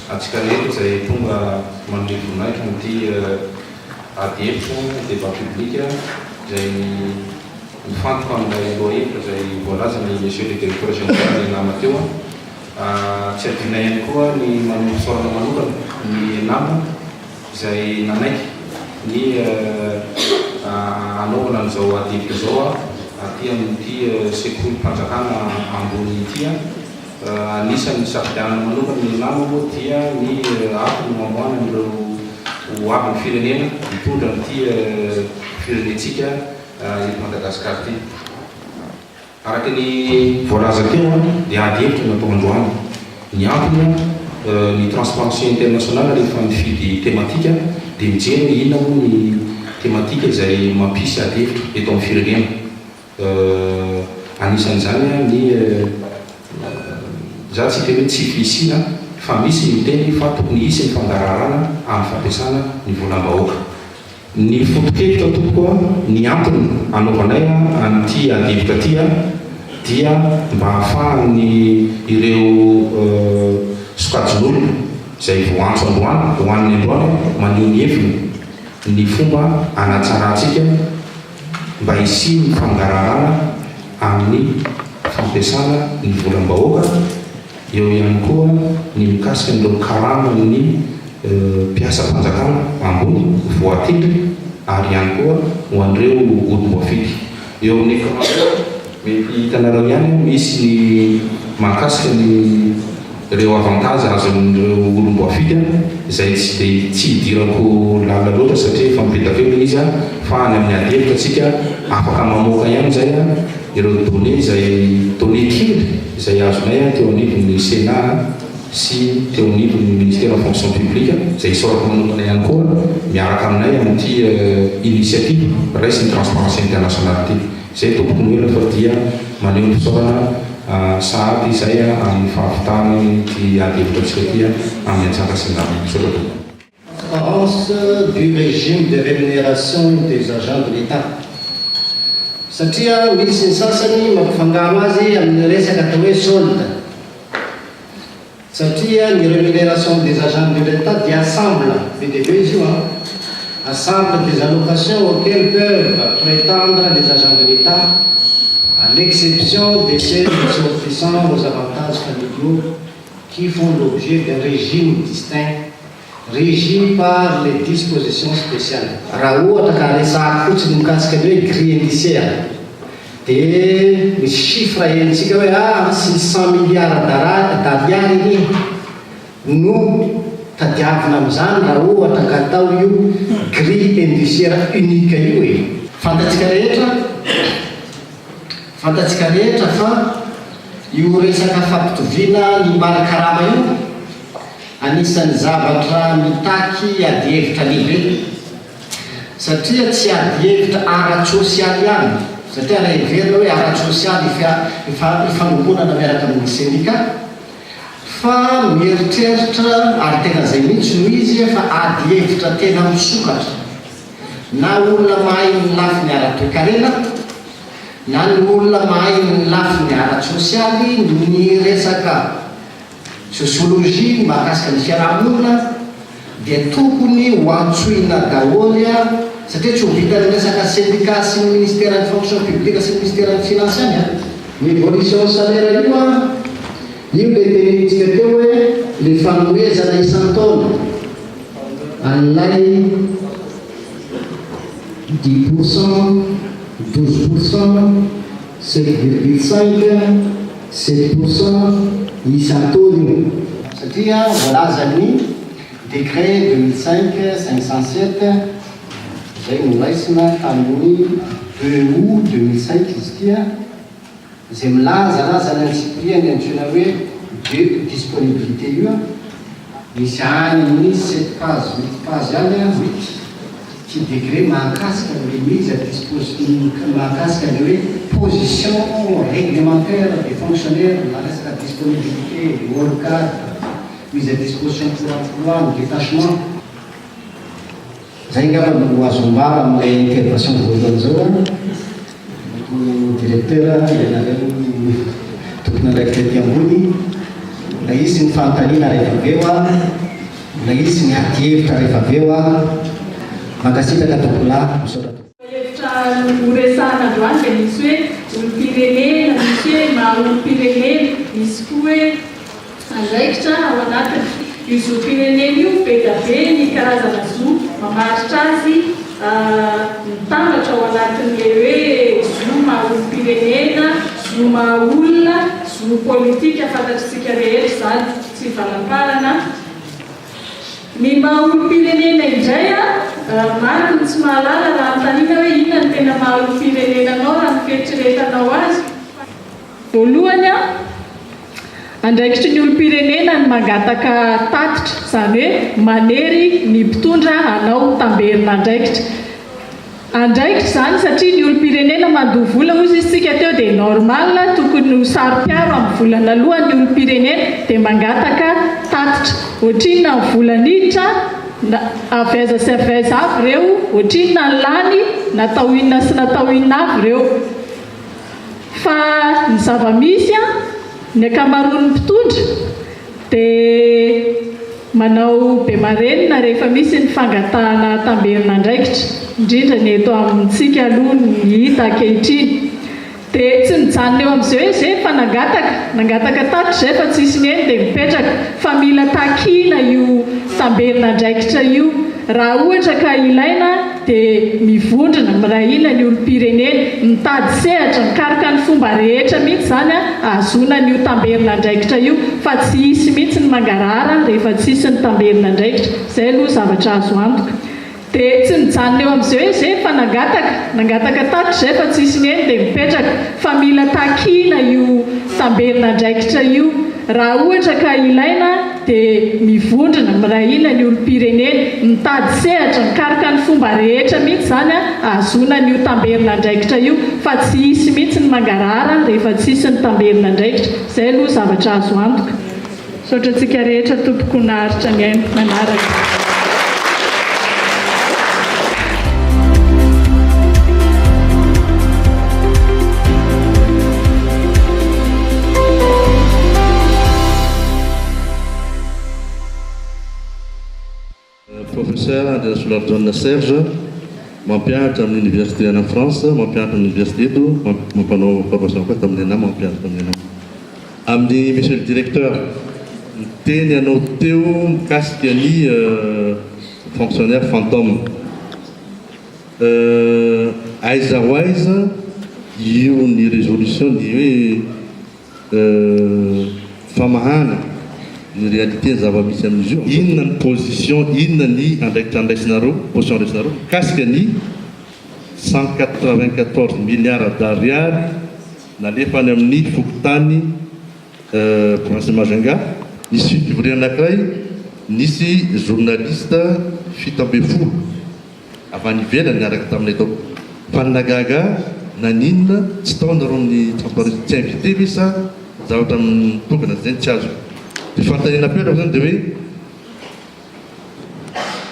antsika rehetra izay tonga manome voninahitra an'ity ady hevitra, débat public, izay mifantoka amin'ilay lohahevitra izay voalazan'ny Monsieur le Directeur Général ny ENAM teo. Tsy adinonay ihany koa ny manome fisaorana manokana ny ENAM izay nanaiky ny hanaovana an'izao ady hevitra izao aty amin'ity sekolim-panjakana ambony ity. Anisan'ny nisafidianana manokana ny ENAM moa dia ny ato no hamoahana an'ireo ho avin'ny firenena hitondra an'ity firenentsika eto Madagasikara ity. Araka ny voalaza teo dia ady hevitra no atao androany. Ny antony, ny Transparency International rehefa mifidy tematika dia mijery hoe inona moa ny tematika izay mampisy ady hevitra eto amin'ny firenena. Anisan'izany ny, izaho tsy hiteny hoe tsy fisiana fa misy ny miteny fa tokony hisy ny fangaraharana amin'ny fampiasana ny volam-bahoaka. Ny foto-kevitra tompoko a, ny antony anaovanay an'ity ady hevitra ity a, dia mba ahafahan'ny ireo sokajin'olona izay voaantso androany, ho an'ny androany maneho ny heviny, ny fomba hanatsarantsika mba hisian'ny fangaraharana amin'ny fampiasana ny volam-bahoaka, eo ihany koa ny mikasika an'ireo karaman'ny mpiasam-panjakana ambony voatendry ary ihany koa ho an'ireo olom-boafidy. Eo amin'ny écran eo, mety hitanareo ihany misy ny mahakasika ny ireo avantages azon'ireo olom-boafidy izay tsy dia tsy hidirako lalina loatra satria efa mipetaka eo ilay izy fa any amin'ny ady hevitra tsika afaka mamoaka ihany izay ireo données izay données kely izay azonay teo anivon'ny Sénat sy teo anivon'ny Ministère fonction publique izay isaorako manokana ihany koa miaraka aminay amin'ity initiative raisin'ny Transparency International ity. Izay tompoko no ela fa dia maneho ny fisaorana sahady izay amin'ny fahavitan'ity ady hevitra antsika ity amin'ny antsanga sy an-davany. Misaotra tompoko. Transparence du régime de rémunération des agents de l'Etat satria misy ny sasany mampifangaro azy amin'ny resaka atao hoe solde. Satria ny rémunération des agents de l'Etat dia assemble, be dia be izy io an, assemble des allocations auxquelles peuvent prétendre les agents de l'Etat à l'exception de celles ressortissant aux avantages familiaux qui font l'objet d'un régime distinct régi par les dispositions spéciales. Raha ohatra ka resahako fotsiny mikasika ny hoe grille indiciaire dia misy chiffre henontsika hoe ah 600 milliards d'ariary anie no tadiavina amin'izany raha ohatra ka atao io grille indiciaire unique io e. Fantatsika rehetra fantatsika rehetra fa io resaka fampitoviana ny mari-karama io Anisan'ny zavatra mitaky adihevitra lehibe, satria tsy adihevitra ara-tsosialy ihany, satria raha heverina hoe ara-tsosialy ifanombonana miaraka amin'ny sendika, fa mieritreritra, ary tena izay mihitsy no izy, fa adihevitra tena misokatra, na olona mahay ny lafiny ara-toekarena, na ny olona mahay ny lafiny ara-tsosialy, ny resaka. Sociologie mahakasika ny fiaraha-monina dia tokony ho antsoina daholo satria tsy ho vitan'ny resaka syndicat sy ny ministeran'ny fonction publique sy ny ministeran'ny finance ihany an! Ny évolution salaire io an, io le tenenintsika teo hoe le fanomezana isan-taona an'ilay 10%, 12%, 7,5, 7% isan-taona io. Satria voalazan'ny décret 2005 507 izay noraisina tamin'ny 2 août 2005 izy ity izay milazalaza ny antsipiriany antsoina hoe de disponibilité io. Misy any amin'ny sept pages, huit pages any, huit. Ty degré mahakasika ny hoe mise à disposition mahakasika ny hoe position réglementaire des fonctionnaires na resaka disponibilité, hors cadre, mise à disposition pour emploi, ny détachement. Zay angamba no azo ambara amin'ilay intervention voalohany zao an. Mety directeur ianareo tompon'andraikitra ety ambony. Mbola hisy ny fanontaniana rehefa avy eo an! Mbola hisy ny adihevitra rehefa avy eo an! Mankasitraka tompokolahy, misaotra tompoko. Hevitra noresahana androany dia misy hoe olom-pirenena, misy hoe maha olom-pirenena, misy koa hoe andraikitra ao anatiny. Io zom-pirenena io be dia be ny karazana zo mamaritra azy mitambatra ao anatin'ilay hoe zo maha olom-pirenena, zo maha olona, zo politika fantatr'isika rehetra izany, tsy hivalamparana. Ny maha olom-pirenena indray an, maro ny tsy mahalala raha anontaniana hoe inona no tena maha olom-pirenena anao raha ny fieritreretanao azy. Voalohany an, andraikitry ny olom-pirenena ny mangataka tatitra, izany hoe manery ny mpitondra hanao tamberin'andraikitra. Andraikitra izany satria ny olom-pirenena mandoa vola hozy izy tsika teo dia normal tokony ho saro-piaro amin'ny vola naloa ny olom-pirenena dia mangataka tatitra ohatrinona ny vola niditra na avy aiza sy avy aiza avy ireo ohatrinona ny lany natao inona sy natao inona avy ireo fa ny zava-misy an ny ankamaroan'ny mpitondra Dia manao be marenina rehefa misy ny fangatahana tamberin'andraikitra, indrindra ny eto amintsika aloha ny hita ankehitriny. Dia tsy mijanona eo amin'izay hoe izay fa nangataka, nangataka tatitra izay fa tsisy nihaino dia mipetraka, fa mila takiana io tamberin'andraikitra io. Raha ohatra ka ilaina dia mivondrona, miray hina ny olom-pirenena, mitady sehatra, mikaroka ny fomba rehetra mihitsy izany hahazoana an'io tamberin'andraikitra io fa tsy hisy mihitsy ny mangarahara rehefa tsy hisy ny tamberin'andraikitra. Izay aloha zavatra azo antoka. Dia tsy mijanona eo amin'izay hoe izay fa nangataka, nangataka tatitra izay fa tsy hisy nihaino dia mipetraka fa mila takiana io tamberin'andraikitra io. Raha ohatra ka ilaina dia mivondrona, miray hina ny olom-pirenena, mitady sehatra, mikaroka ny fomba rehetra mihitsy izany hahazoana an'io tamberin'andraikitra io fa tsy hisy mihitsy ny mangarahara rehefa tsy hisy ny tamberin'andraikitra. Izay aloha zavatra azo antoka. Misaotra antsika rehetra tompoko naharitra nihaino. Manaraka. Professeur Andrianasolarijaona Serge, mampianatra amin'ny Université any France, mampianatra amin'ny Université eto, mampanao formation koa ato amin'ny ENAM, mampianatra amin'ny ENAM. Amin'ny Monsieur le Directeur, niteny ianao teo mikasika ny fonctionnaire fantôme. Aiza ho aiza io ny résolution ny hoe famahana ny réalité ny zava-misy amin'izy io? Inona ny position, inona ny andraikitra andraisinareo, position andraisinareo mikasika ny 194 milliards d'ariary nalefa any amin'ny fokontany province Majunga? Nisy fivoriana anankiray nisy journaliste 17. Avy any ivelany niaraka taminay tao. Fa ny nahagaga ahy, naninona tsy tao nareo amin'ny transparence, tsy invité ve sa zavatra mitokana zay no tsy azoko. Dia fanontaniana apetrako zany dia hoe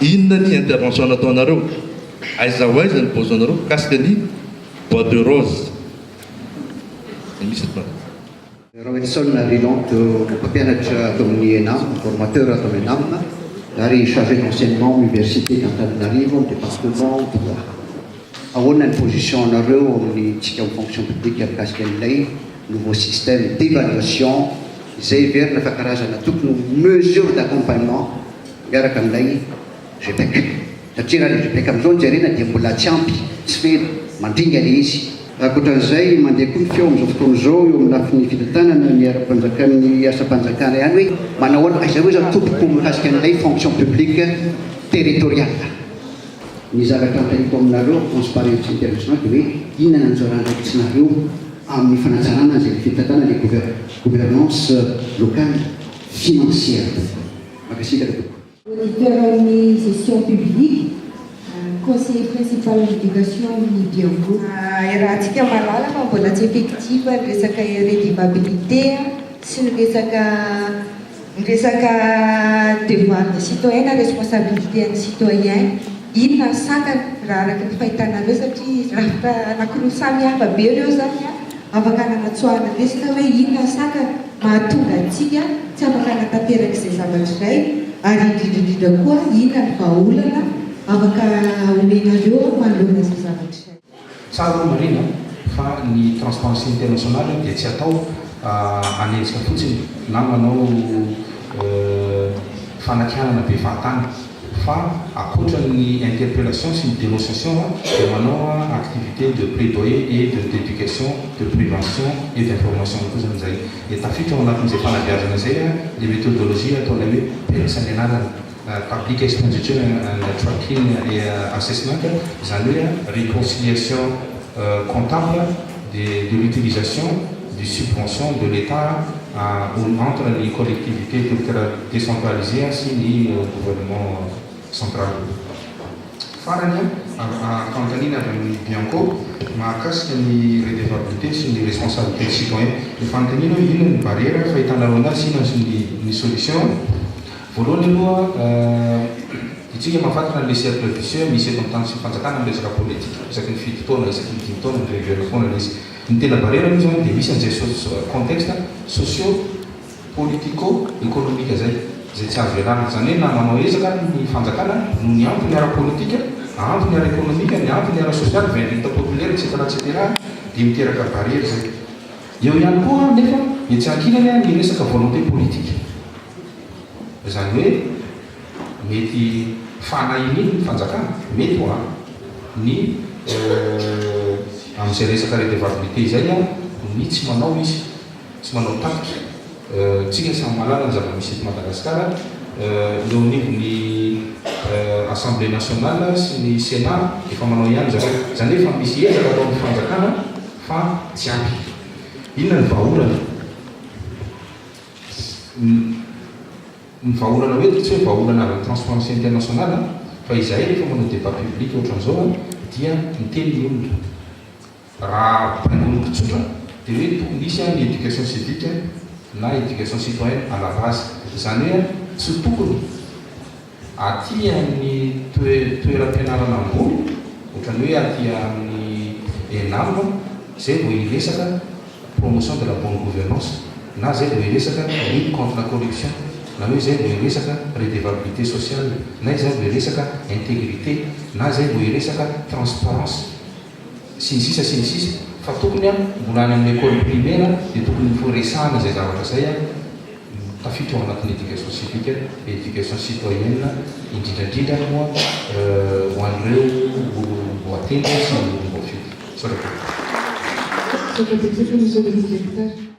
inona ny intervention nataonareo, aiza ho aiza ny position nareo mikasika ny bois de rose izay misy eto Madagasikara. Raoelison Rilonto, mpampianatra ato amin'ny ENAM, formateur ato amin'ny ENAM ary chargé d'enseignement université d'Antananarivo amin'ny département droit. Ahoana ny position nareo amin'ny tsika amin'ny fonction publique mikasika an'ilay nouveau système d'évaluation izay heverina fa karazana tokony ho mesure d'accompagnement miaraka amin'ilay GPEC. Satria raha ilay GPEC amin'izao no jerena dia mbola tsy ampy, tsy feno, mandringa ilay izy. Ankoatran'izay, mandeha koa ny feo amin'izao fotoana izao eo amin'ny lafiny fitantanana ny ara-panjakan'ny asam-panjakana ihany hoe manao ahoana, aiza ho aiza tompoko mikasika an'ilay fonction publique territoriale. Ny zavatra anontaniako aminareo Transparency International dia hoe inona ny anjara andraikitrinareo amin'ny fanatsarana an'izay fitantanana ilay gouvernance locale financière tompoko. Mankasitraka tompoko. Auditeur amin'ny gestion publique, conseiller principal en éducation amin'ny Bianco. Iarahantsika mahalala fa mbola tsy effective ny resaka redevabilité sy ny resaka ny resaka devoir des citoyens na responsabilité an'ny citoyen. Inona ny sakana raha araka ny fahitanareo satria rafitra anankiroa samy hafa be ireo izany. afaka nanatsoahana lesona hoe inona ny sakana mahatonga antsika tsy afaka hanatanteraka izay zavatra izay ary indrindra indrindra koa inona ny vahaolana afaka omenareo manoloana izay zavatra izay. Tsara aloha marihina fa ny Transparency International dia tsy atao hanenjika fotsiny na manao fanakianana be fahatany fa ankoatra ny interpellation sy ny dénonciation dia manao activité de plaidoyer et de d'éducation, de prévention et d'information koa zany izay. Dia tafiditra ao anatin'izay fanabeazana izay le méthodologie ataonay hoe PEPS ny anarany, Public Expenditure and Tracking et Assessment, izany hoe réconciliation comptable de de l'utilisation du subvention de l'Etat entre ny collectivité territoriale décentralisée sy ny gouvernement central. Farany, fanontaniana avy amin'ny Bianco mahakasika ny redevabilité sy ny responsabilité citoyen. Ny fanontaniana hoe inona ny barrière fahitanareo anazy sy inona ny solution. Voalohany aloha, itsika mahafantatra ny cercle vicieux misy eto amin'ny tany sy ny fanjakana amin'ny resaka politika. Isaky ny 7 taona, isaky ny 5 taona miverina foana ilay izy. Ny tena barrière aloha izany dia misy an'izay contexte socio politico économique izay, izay tsy azo ialana. Izany hoe na manao ezaka ary ny fanjakana noho ny antony ara-politika, antony ara-ekonomika, ny antony ara-sosialy, vindicte populaire, etc. Etc. Dia miteraka barrière izay. Eo ihany koa nefa etsy ankilany ny resaka volonté politique. Izany hoe mety fanahininy ny fanjakana, mety hoa ny amin'izay resaka redevabilité izay ny tsy manao izy, tsy manao tatitra. Tsika samy mahalala ny zava-misy eto Madagasikara, eo anivon'ny Assemblée nationale sy ny Sénat efa manao ihany zareo. Izany hoe efa misy ezaka ataon'ny fanjakana fa tsy ampy. Inona ny vahaolana? Ny vahaolana hoentiko tsy hoe vahaolana avy amin'ny Transparency International fa izahay rehefa manao débat public ohatran'izao dia miteny ny olona. Raha baingoniko tsotra dia hoe tokony hisy ny éducation civique na éducation citoyenne à la base. Izany hoe tsy tokony aty amin'ny toeram-pianarana ambony ohatran'ny hoe aty amin'ny ENAM izay vao hiresaka promotion de la bonne gouvernance na izay vao hiresaka lutte contre la corruption na hoe izay vao hiresaka redevabilité sociale na izay vao hiresaka intégrité na izay vao hiresaka transparence sy ny sisa sy ny sisa fa tokony mbola any amin'ny école primaire dia tokony ho resahana izay zavatra izay tafiditra ao anatin'ny éducation civique et éducation citoyenne indrindra indrindra moa ho an'ireo olom-boatendry sy ny olom-boafidy. Misaotra tompoko. Misaotra betsaka Monsieur le Directeur.